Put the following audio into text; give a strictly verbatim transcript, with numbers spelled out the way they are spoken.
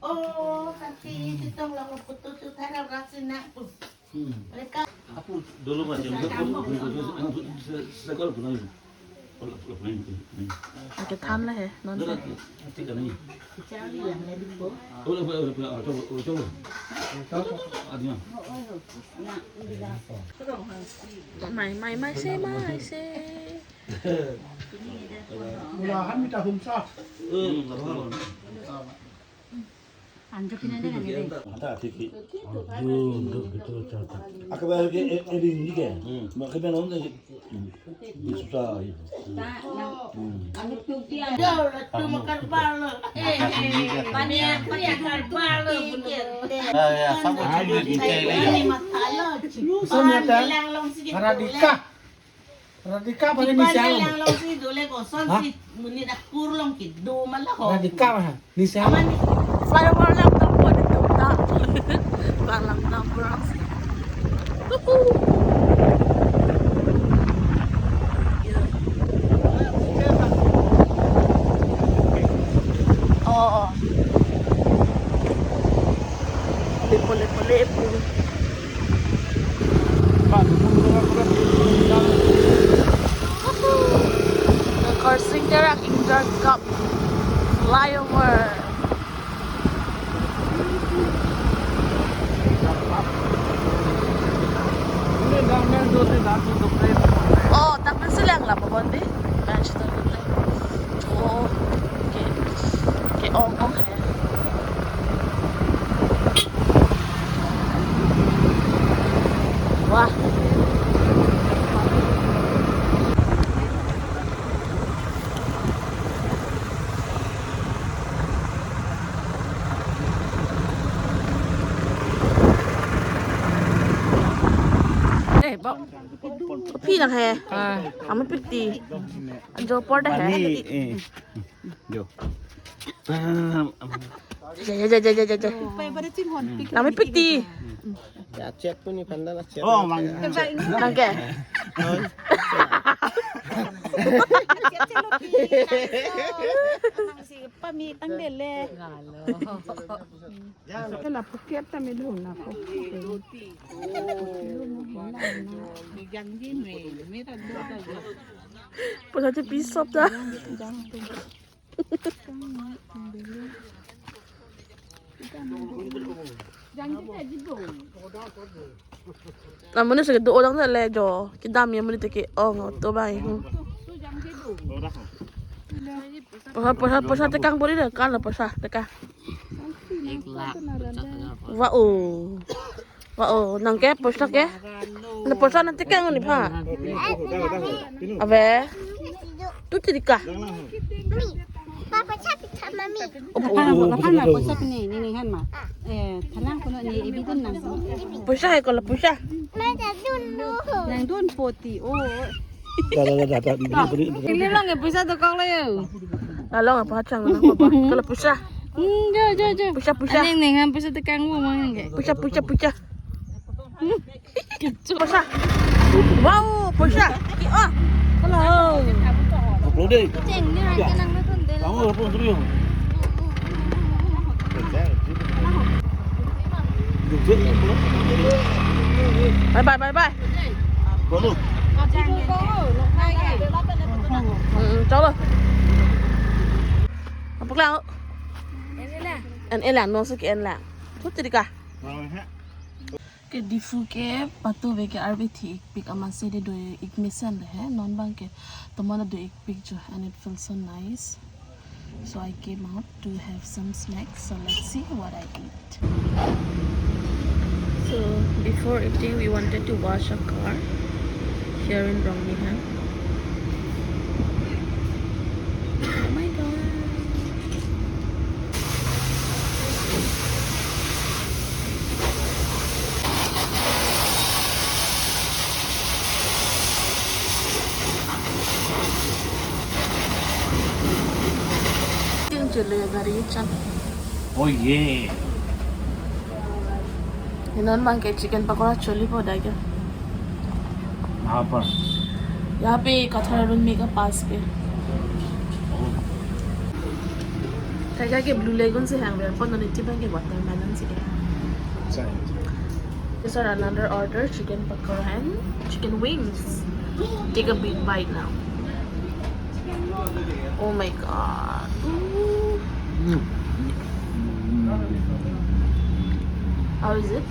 Oh, kati, kitong lang putu tu thara rasin na pu. Hmm. Mereka Apo dolo ba, yang sa-, sa-, sa-, sa-, sa-, sa-, sa-, Oke, than le he, non se. Cari yang lebih ko. Mai, mai, mai se, mai se. Mulahan mita humsa. Anjo pinanda kan ini. Ada tiki. Yo, do betul cerita. Aku baru ke, eh, eh, ini ke. Hmm. Mak kena nonton. Hmm. Susah itu. Hmm. Anu tuh dia. Dia orang tu makan bala. Eh, eh, banyak dia makan bala. Ya, ya, sama cuma di Ini masalah. Radika. Radika pakai Di ni bali siang. Lang long si dole koson Hah? Si muni dak kurlong kido malah ho. Radika mana? Ni siang. Aman ni. Flyover lang tampon itu tak. Bang lang tampon lang si. Uhu. Oh, oh. Lepo, lepo, lepo. The Khorsing Terang Inter Cup flyover. Oh, tak na silang lah, Papa, di? Manchester United. Oh, okay. Okay, oh, okay. Wah. Eh, Bok. Phi nang he? Ah. Amat piti. Anjo por dah he. Pani, eh. Jo. Ja, ja, ja, ja, ja, ja. Pai pada chinghon pik. Nami piti. Ya, chat pun ni panda lah, chat. Oh, mang. Nang ke? Chat, chat lo pi. Nang si pami tang dele. Ela pocket ta me dun na ko. Jangji me, mera dun. Pula je pisop ta. Namuni seke do odang le jo. Kedam ya muni teke ong to bai. Hmm. Poisa, poisa, poisa tekang bori de, kan poisa tekang. Ek lakh pachas hajar. Wah, oh. Wah, oh, nang ke, poisa ke? Na poisa nang tekang ni pha. Ave. Tu tiri ka. Papa, chapi, chap, mami. Apa, apa, apa, poisa ni, ni, ni, han ma. Eh, thalang kono ni, ibi dun nang. Poisa hai ko la poisa. Nang dun poti, oh. Da, da, da, da, da. Ini, ini, ini. Ini lang ya, poisa to kong lo ya. Lalong apa chang nang apa? Kalau poisa. Hmm, jo, jo, jo. Poisa, poisa. Aning ning han poisa tekang mo mang ke. Poisa, poisa, poisa. Hmm. Poisa. Wow, poisa. Ki, oh. Hello. Upload deh. Ceng, ni orang kenang na tun deh. Kamu apa dulu? Bye bye, bye bye. Kamu. Hmm, chalo. Apa kelang? En elang, no suki en lang. Tuh tadi kah? Ke Diphu ke patove ke arve thi-ikpik amatsi de do-ik mesen le he, non bang ke tomon do-ikpik jo, and it feels so nice. So I came out to have some snacks. So let's see what I eat. So before eating, we wanted to wash our car here in Rongnihang. Oh my God. Tin chule gari chan. Oh yeah. Inon bang ke chicken pakora choli po da kya? यहाँ पर? यहाँ पे कथार रोड में का पास पे। Oh. Kaike ke Blue Lagoon si hang ver pon, non iti abang ke watermelon si ke. These are another order, chicken pakora and chicken wings. Take a big bite now. Oh my God. Ooh. How is it?